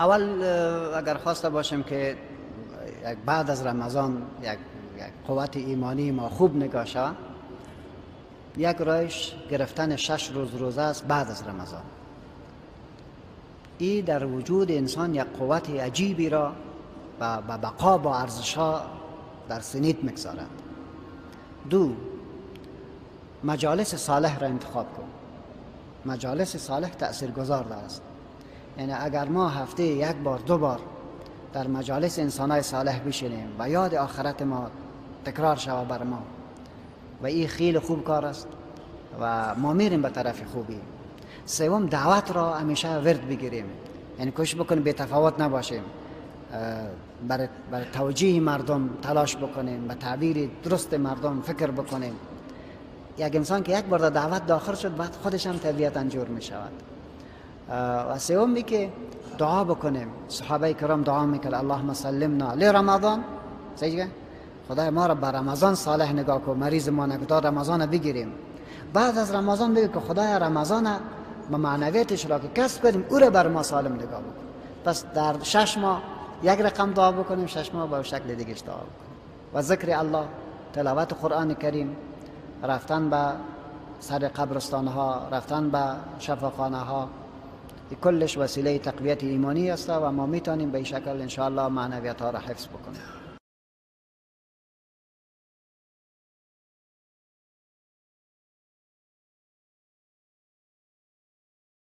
اول اگر خواسته باشیم که بعد از رمضان یک قوت ایمانی ما خوب نگاه شود، یک رایش گرفتن 6 روز روزه است بعد از رمضان. ای در وجود انسان یک قوت عجیبی را به بقا با ارزش‌ها در سنید میگذارد. 2، مجالس صالح را انتخاب کن. مجالس صالح تأثیرگذار است. یعنی اگر ما هفته یک بار 2 بار در مجالس انسانای صالح بشینیم و یاد آخرت ما تکرار شود بر ما، و این خیلی خوب کار است و ما میریم به طرف خوبی. 3، دعوت را همیشه ورد بگیریم، یعنی کوشش بکنیم بی تفاوت نباشیم، برای توجیه مردم تلاش بکنیم، به تعبیر درست مردم فکر بکنیم. یک انسان که یک بار در دعوت داخل شد بعد خودش هم طبیعتا جور می شود. و 3 که دعا بکنیم. صحابه کرام دعا میکرد اللهم سلمنا لرمضان، صحیح؟ خدای ما را به رمضان صالح نگاه کن، مریض ما نکن تا رمضان بگیریم. بعد از رمضان بگی که خدای رمضان به معنویتش را که کسب کردیم او را بر ما سالم نگاه بکن. پس در 6 ماه یک رقم دعا بکنیم، 6 ماه به شکل دیگهش دعا بکنیم. و ذکر الله، تلاوت قرآن کریم، رفتن به سر قبرستان ها، رفتن به شفاخانه ها، کلش وسیله تقویت ایمانی است و ما میتونیم به این شکل انشاءالله معنویت ها را حفظ بکنیم.